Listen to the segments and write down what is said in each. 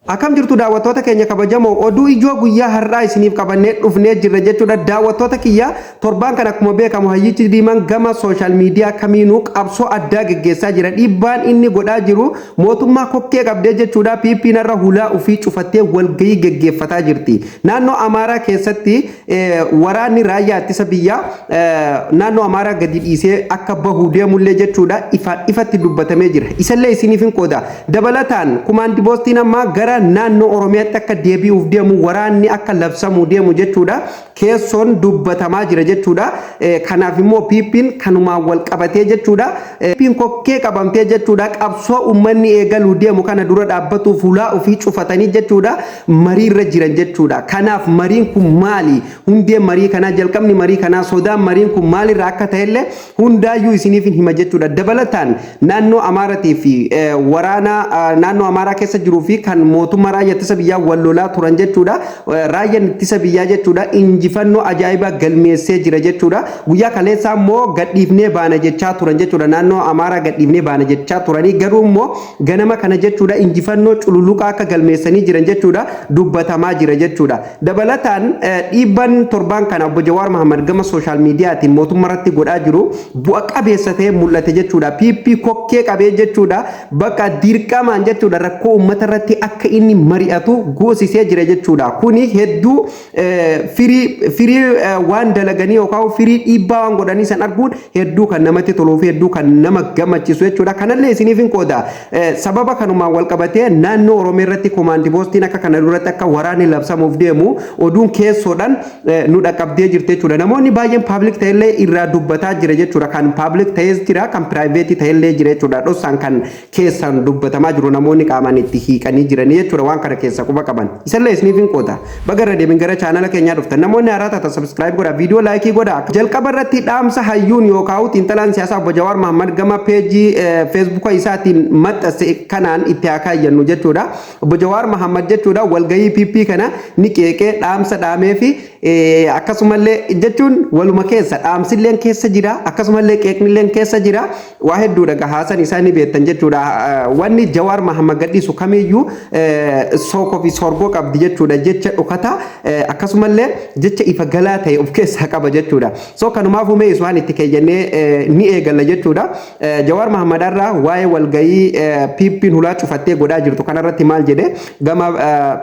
Akkam jirtu daawwattoota keenya kabajamoo? Oduu ijoo guyyaa har'aa isiniif qabannee dhufnee jirra jechuudha. Daawwattoota kiyya, torbaan kan akkuma beekamu Hayyichi Diimaan gama social media kamiinuu qabsoo addaa geggeessaa jira. Dhiibbaan inni godhaa jiru mootummaa kokkee qabdee jechuudha. PP'n irra hulaa ofii cufattee walgahii geggeeffataa jirti. Naannoo Amaaraa keessatti waraanni raayyaa ittisa biyyaa naannoo Amaaraa gadi dhiisee akka bahu deemullee jechuudha, ifaan ifatti dubbatamee jira. Isallee isiniif hin qooda. Dabalataan command postiin ammaa gara naannoo Oromiyaatti akka deebi'uuf deemu, waraanni akka labsamuu deemu jechuudha. Keessoon dubbatamaa jira jechuudha. Kanaaf immoo PP'n kanumaan wal qabatee jechuudha. PP'n kokkee qabamtee jechuudha. Qabsoo uummanni eegaluu deemu kana dura dhaabbatuuf hulaa ofii cufatanii jechuudha. Mariirra jiran jechuudha. Kanaaf mariin kun maali? Hundeen marii kanaa, jalqabni marii kanaa, sodaan mariin kun maalirraa akka ta'ellee hundaayyuu isiniif hima jechuudha. Dabalataan naannoo Amaaratii fi waraana naannoo Amaaraa keessa jiruu fi kan mootummaa raayyaa ittisa biyyaa wal lolaa turan jechuudha. Raayyaan ittisa biyyaa jechuudha injifannoo ajaa'ibaa galmeessee jira jechuudha. Guyyaa kaleessaa immoo gadhiifnee baana jechaa turan jechuudha. Naannoo Amaaraa gadhiifnee baana jechaa turanii, garuu immoo ganama kana jechuudha injifannoo cululuqaa akka galmeessanii jiran jechuudha dubbatamaa jira jechuudha. Dabalataan dhiibban torbaan kana obbo Jawaar Mahammad gama social mediaatiin mootummaa irratti godhaa jiru bu'a qabeessa ta'ee mul'ate jechuudha. PP kokkee qabee jechuudha, bakka dirqamaan jechuudha rakkoo uummata irratti akka inni mari'atu goosisee jira jechuudha. Kuni hedduu firii waan dalaganii yookaan firii dhiibbaa waan godhanii san arguun hedduu kan namatti toluu fi hedduu kan nama gammachiisu jechuudha. Kanallee isiniif hin qooda. Sababa kanumaan wal qabatee naannoo Oromiyaa irratti command postiin akka kana duratti akka waraanni labsamuuf deemu oduun keessoodhaan nu dhaqqabdee jirti jechuudha. Namoonni baay'een public ta'ellee irraa dubbataa jira jechuudha. Kan public ta'es jira, kan private ta'ellee jira jechuudha. Dhoksaan kan keessaan dubbatamaa jiru, namoonni qaamaan itti hiiqanii jiranii jechuudha, waan kana keessa quba qaban. Isallee isiniif hin qooda. Baga irra deebiin gara chaanala keenyaa dhuftan. Namoonni haaraa taatan subscribe godhaa, viidiyoo like godhaa. Jalqaba irratti dhaamsa hayyuun yookaan xiinxalaan siyaasaa obbo Jawaar Mahammad gama peejii Facebooka isaatiin maxxanse kanaan itti haa kaayyannu jechuudha. Obbo Jawaar Mahammad jechuudha walgahii PP kana ni qeeqee, dhaamsa dhaamee fi akkasumallee jechuun waluma keessa dhaamsilleen keessa jira, akkasumallee qeeqnilleen keessa jira. Waa hedduudha gahaasan isaa ni beektan jechuudha. Wanni Jawaar Mahammad gadhiisu kamiyyuu sookoo fi sorgoo qabdi jechuudha, jecha dhokata akkasumallee jecha ifa galaa ta'e of keessaa qaba jechuudha. So kanumaaf umee isaan itti keeyyannee ni eegalla jechuudha. Jawaar Mahammad irraa waa'ee walgahii PP'n hulaa cufattee godhaa jirtu kanarratti maal jedhe, gama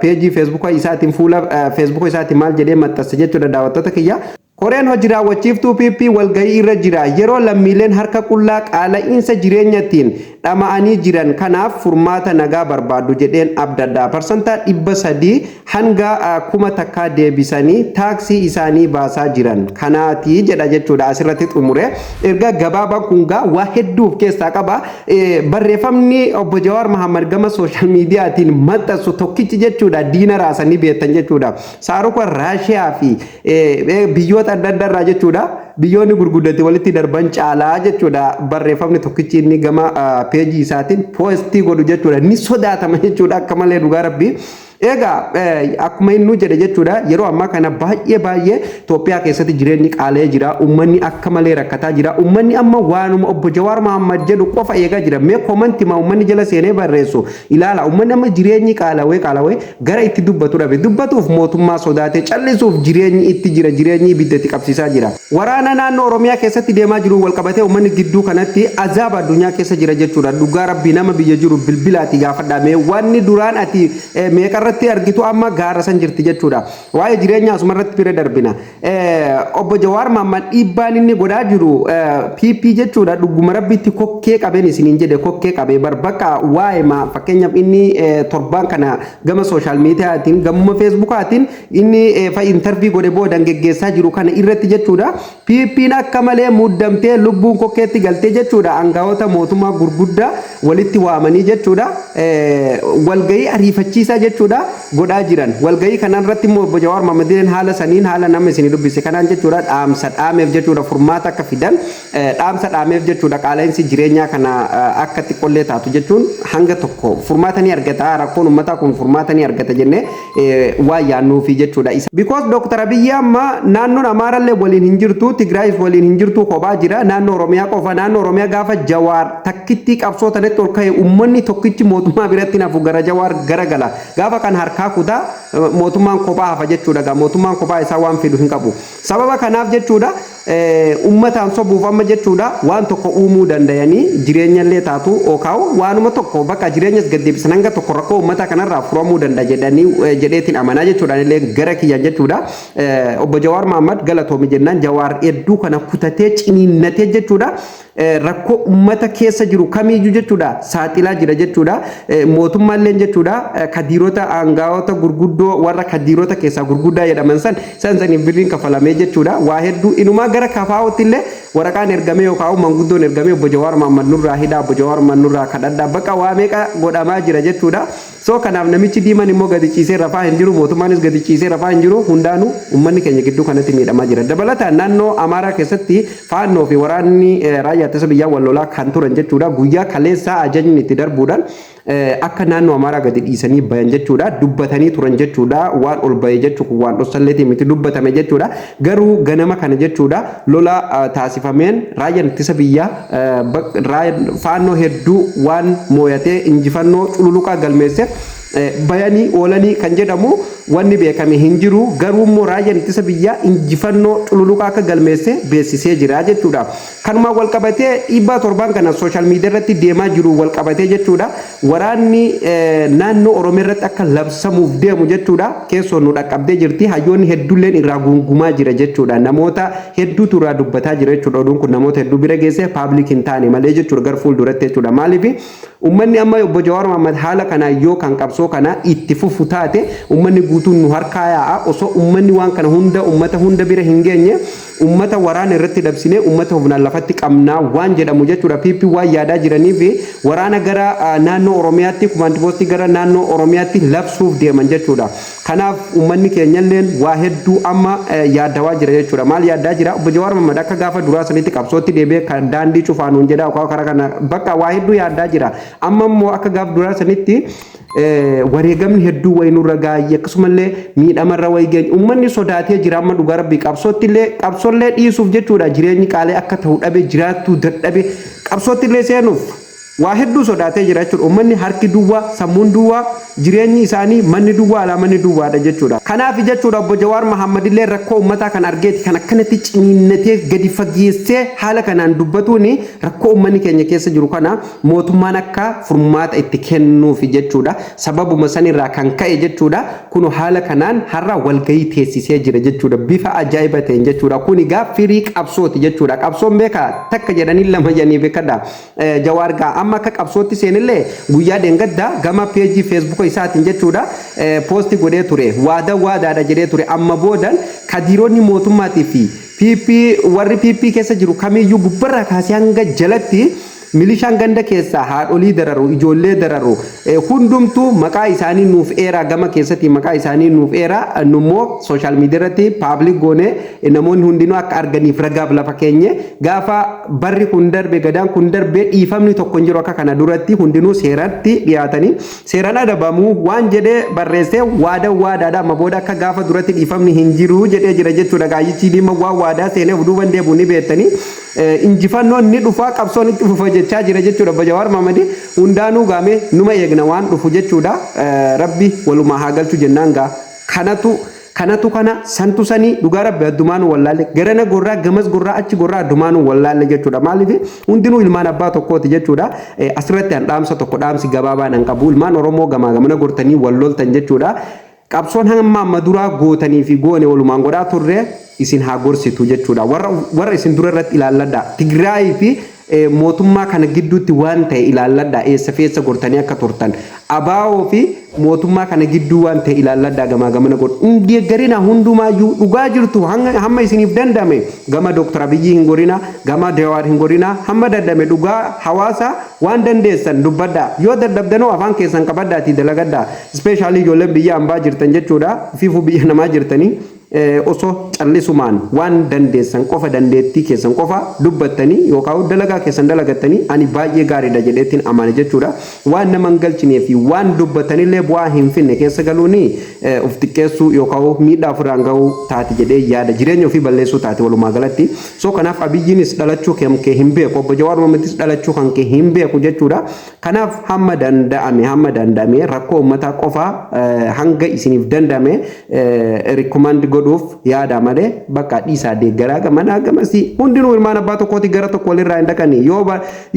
peejii Facebooka isaatiin, fuula Facebooka isaatiin maal jedhee maxxanse jechuudha, daawwattoota kiyya. Koreen hojii raawwachiiftuu PP walgahii irra jira. Yeroo lammiileen harka qullaa qaala'iinsa jireenyatiin dhama'anii jiran kanaaf furmaata nagaa barbaadu jedheen abdadha. 300% hanga 1000 deebisanii taaksii isaanii baasaa jiran. Kanaati jedha jechuudha asirratti xumure. Ergaa gabaabaan kun gaa waa hedduu of keessaa qaba. Barreeffamni obbo Jawaar Mahammad gama social mediaatiin maxxansu tokkichi jechuudha diina raasanii beektan jechuudha. Saaruka Raashiyaa fi biyyoota adda addaa irraa jechuudha. Biyyoonni gurguddate walitti darban caalaa jechuudha. Barreeffamni tokkichi inni gama peejii isaatiin post godhu jechuudha. Ni sodaatama jechuudha akka malee, dhugaa rabbii. Egaa akkuma inni jedhe jechuudha, yeroo ammaa kana baay'ee baay'ee Itoophiyaa keessatti jireenyi qaala'ee jira. Uummanni akka malee rakkataa jira. Uummanni amma waanuma obbo Jawaar Mahammad jedhu qofa eegaa jira. Mee commentima uummanni jala seenee barreessu ilaala. Uummanni amma jireenyi qaalawee qaalawee gara itti dubbatu dhabe. Dubbatuuf mootummaa sodaatee, callisuuf jireenyi itti jira. Jireenyi ibidda itti qabsiisaa jira. Waraana naannoo Oromiyaa keessatti deemaa jiru wal qabatee uummanni gidduu kanatti azaaba addunyaa keessa jira jechuudha. Dhugaa rabbii, nama biyya jiru bilbilaati gaafadhaa. Mee wanni duraan ati meeqarratti argitu amma gaara san jirti jechuudha. Waa'ee jireenyaa asumarratti bira darbina. Obbo Jawaar Mahammad dhiibbaan inni godhaa jiru PP jechuudha, dhuguma rabbitti kokkee qabeen isiniin jedhe, kokkee qabee bar bakka waa'ee ma fakkeenyaaf inni torbaan kana gama social mediaatiin, gamuma Facebookaatiin inni interview godhe boodan geggeessaa jiru kana irratti jechuudha. PP'n akka malee muddamtee lubbuun kokkeetti galtee jechuudha. Aangawoota mootummaa gurguddaa walitti waamanii jechuudha. Walgahii ariifachiisaa jechuudha. Godhaa jiran. Walgahii kanarratti immoo obbo Jawaar Mohammadiin haala saniin, haala nama isinii dubbise kanaan jechuudha, dhaamsa dhaameef jechuudha. Furmaata akka fidan dhaamsa dhaameef jechuudha. Qaala'insi jireenyaa kana akka xiqqollee taatu jechuun hanga tokko furmaata ni argata, rakkoon uummataa kun furmaata ni argata jennee waan yaannuufi jechuudha. Because Dr. Abiyyi amma naannoon Amaarallee waliin hin jirtu, Tigraayis waliin hin jirtu, kophaa jira, naannoo Oromiyaa qofa. Naannoo Oromiyaa gaafa Jawaar takkitti qabsoo tanatti ol ka'e, uummanni tokkichi mootummaa biratti nafu gara Jawaar garagala. Gaafa kan harkaa kutaa, mootummaan kophaa hafa jechuudha. Gaa mootummaan kophaa isaa waan fidu hin qabu. Sababa kanaaf jechuudha, uummataan sobuuf amma jechuudha waan tokko uumuu danda'anii, jireenyallee taatu yookaan waanuma tokko bakka jireenyas gaddeebisan, hanga tokko rakkoo uummata kanarraa furamuu danda'a jedhanii jedheetiin amanaa jechuudha. Illee gara kiyyaan jechuudha. Obbo Jawaar Mohammad galatoomi jennaan. Jawaar hedduu kana kutatee ciniinnatee jechuudha. Rakkoo uummata keessa jiru kamiyyuu jechuudha saaxilaa jira jechuudha. Mootummaallee jechuudha kadiirota, aangaa'ota gurguddoo, warra kadiirota keessaa gurguddaa jedhaman san san saniif birriin kafalamee jechuudha. Waa hedduu inumaa gara kafaa'utti illee waraqaan ergamee yookaan manguddoon ergamee, obbo Jawaar Mohammad nurraa hidhaa, obbo Jawaar Mohammad nurraa kadhadhaa, bakka waa meeqa godhamaa jira jechuudha. So kanaaf namichi diimaan immoo gadi ciisee rafaa hin jiru, mootummaanis gadi ciisee rafaa hin jiru, hundaanuu uummanni keenya gidduu kanatti miidhamaa jira. Dabalataan naannoo Amaaraa keessatti Faannoo fi waraanni raayyaa ittisa biyyaa wal lolaa kan turan jechuudha. Guyyaa kaleessaa ajajni itti darbuudhaan akka naannoo Amaaraa gadi dhiisanii bayan jechuudha. Dubbatanii turan jechuudha. Waan ol bahe jechuun kun waan dhossalleetii miti, dubbatame jechuudha. Garuu ganama kana jechuudha lola taasifameen raayyaan ittisa biyyaa Faannoo hedduu waan mooyatee injifannoo cululuqaa galmeesseef bayanii oolanii kan jedhamu wanni beekame hin jiru. Garuu immoo raayyaan ittisa biyyaa injifannoo cululuqaa akka galmeesse beeksisee jira jechuudha. Kanumaan wal qabatee, dhiibbaa torbaan kana social media irratti deemaa jiru wal qabatee jechuudha. Waraanni naannoo Oromiyaa irratti akka labsamuuf deemu jechuudha. Keessoon nu dhaqqabdee jirti. Hayyoonni hedduulleen irraa gungumaa jira jechuudha. Namoota hedduutu irraa dubbataa jira jechuudha. Oduun kun namoota hedduu bira geesse, public hin taane malee jechuudha, gara fuulduratti jechuudha. Maaliif? Uummanni amma obbo Jawaar Mohammad haala kanaan yoo kan qabsoo kana itti fufu taate, uummanni guutuun nu harkaa yaa'a. Osoo uummanni waan kana hunda uummata hunda bira hin geenye, uummata waraana irratti dabsinee uummata humnaan lafatti qabnaa waan jedhamu jechuudha. PP waan yaadaa jiranii fi waraana gara naannoo Oromiyaatti, command post gara naannoo Oromiyaatti labsuuf deeman jechuudha. Kanaaf uummanni keenyalleen waa hedduu amma yaaddawaa jira jechuudha. Maal yaaddaa jira? Obbo Jawaar Mohammad akka gaafa duraa sanitti qabsootti deebi'ee kan daandii cufaa nuun jedhaa yookaan karaa kana bakka waa hedduu yaaddaa jira. Amma immoo akka gaafa duraa sanitti wareegamni hedduu wayi nurra gaayee, akkasumallee miidhamarra wayi geenye, uummanni sodaatee jira. Amma dhugaa rabbii qabsootti illee, qabsoollee dhiisuuf jechuudha, jireenyi qaalee akka ta'u dhabe, jiraattuu dadhabe, qabsootti illee seenuuf waa hedduu sodaatee jira jechuudha. Uummanni harki duwwaa, sammuun duwwaa, jireenyi isaanii manni duwwaa, alaa manni duwwaadha jechuudha. Kanaaf jechuudha, obbo Jawaar Mohammad illee rakkoo uummataa kan argeeti kan akkanatti ciniinnatee gadi fageessee haala kanaan dubbatuuni, rakkoo uummanni keenya keessa jiru kana mootummaan akka furmaata itti kennuufi jechuudha. Sababuma sanirraa kan ka'e jechuudha. Kun haala kanaan har'a walgahii teessisee jira jechuudha. Bifa ajaa'iba ta'een jechuudha. Kun egaa firii qabsooti jechuudha. Qabsoon beekaa takka jedhanii lama jedhanii beekadha. Jawaar gaa amma akka qabsootti seenillee guyyaa dheengaddaa gama peejii Feesbuuka isaatiin jechuudha post godhee ture. Waada waadaadha jedhee ture. Amma boodan kadiironni mootummaatii fi PP, warri PP keessa jiru kamiyyuu gubbarraa kaasee hanga jalatti, milishaan ganda keessaa haadholii dararu, ijoollee dararu hundumtuu maqaa isaanii nuuf eeraa, gama keessatti maqaa isaanii nuuf eeraa, nummoo social media irratti public goonee namoonni hundinuu akka arganiif ragaaf lafa keenye, gaafa barri kun darbe, gadaan kun darbe, dhiifamni tokko hin jiru. Akka kana duratti hundinuu seeratti dhiyaatanii seeraan adabamuu waan jedhee barreessee, waada waadaadha, amma booda akka gaafa duratti dhiifamni hin jiru jedhee jira jechuudha. Gaayyichi dhimma waan waadaa seenee of duuban deebi'u ni beektanii, injifannoon ni dhufaa, qabsoon itti fufa jechaa jira jechuudha. Obbo Jawaar Mohammad hundaanuu gaame numa eegna waan dhufu jechuudha. Rabbi walumaa haa galchu jennaan. Gaa kanatu kanatu kana santu sanii, dhugaa rabbi addumaanuu wallaalle, garana gorraa, gamas gorraa, achi gorraa, addumaanuu wallaalle jechuudha. Maaliif? Hundinuu ilmaan abbaa tokkooti jechuudha. Asirratti an dhaamsa tokko, dhaamsi gabaabaan an qabu, ilmaan Oromoo gamaa gamana gortanii wal loltan jechuudha. Qabsoon hamma amma duraa gootanii fi goone walumaan godhaa turre isin haa gorsitu jechuudha. Warra isin dura irratti ilaalladha. Tigraayii fi mootummaa kana gidduutti waan ta'e ilaalladhaa. Eessa feessa gortanii akka turtan, ABO fi mootummaa kana gidduu waan ta'e ilaalladhaa. Gamaa gamana godhu hin deeggarina. Hundumaayyuu dhugaa jirtu hamma isiniif danda'ame gama Dooktar Abiyyi hin gorina, gama Jawaar hin gorina. Hamma danda'ame dhugaa hawaasa waan dandeessan dubbadhaa. Yoo dadhabdanoo afaan keessan qabadhaatii dalagadhaa. Especially ijoolleen biyya hambaa jirtan jechuudha, fiifuu biyya namaa jirtanii, osoo callisumaan waan dandeessan qofa, dandeettii keessan qofa dubbattanii yookaan dalagaa keessan dalagattanii, ani baay'ee gaariidha jedheettiin amane jechuudha. Waan nama hin galchinee fi waan dubbatanillee bu'aa hin finne keessa galuuni of xiqqeessuu yookaan miidhaa ofirraan gahuu taati jedhee yaada, jireenya ofii balleessuu taati walumaa galatti. So kanaaf Abiyyiinis dhalachuu kee hin beeku, obbo Jawaar Mohammadis dhalachuu kan kee hin beeku jechuudha. Kanaaf hamma danda'ame rakkoo uummataa qofa hanga isiniif danda'ame recommend godhuuf yaada malee, bakka dhiisaa deeggaraa gamanaa gamasii hundinuu ilmaan abbaa tokkooti, gara tokko walirraa hin dhaqanii.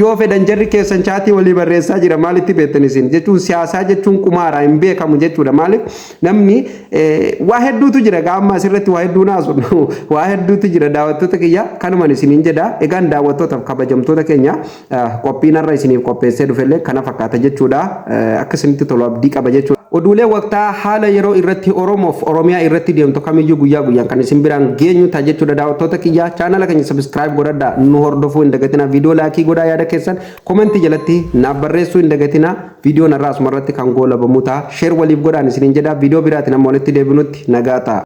Yoo fedhan jarri keessan chat walii barreessaa jira, maalitti beektan isin jechuun? Siyaasaa jechuun qumaaraa hin beekamu jechuudha. Maaliif namni waa hedduutu jira gaamma asirratti waa hedduu naasu, waa hedduutu jira. Daawwattoota kiyya, kanuman isiniin jedha. Egaan daawwattootaaf kabajamtoota keenya, qophiin har'a isiniif qopheessee dhufellee kana fakkaata jechuudha. Akka isinitti tolu abdii qaba jechuudha. Oduulee waqtaa haala yeroo irratti Oromoof Oromiyaa irratti deemtu kamiyyuu guyyaa guyyaan kan isin biraan geenyu ta'a jechuudha. Daawwattoota kiyya, chaanala keenya subscribe godhadhaa, nu hordofuu hin dagatinaa. Viidiyoo like godhaa, yaada keessan comment jalatti naaf barreessuu hin dagatinaa. Viidiyoon har'aa asuma irratti kan goolabamu ta'a. Share waliif godhaan isiniin jedha. Viidiyoo biraatiin amma walitti deebinutti nagaa ta'a.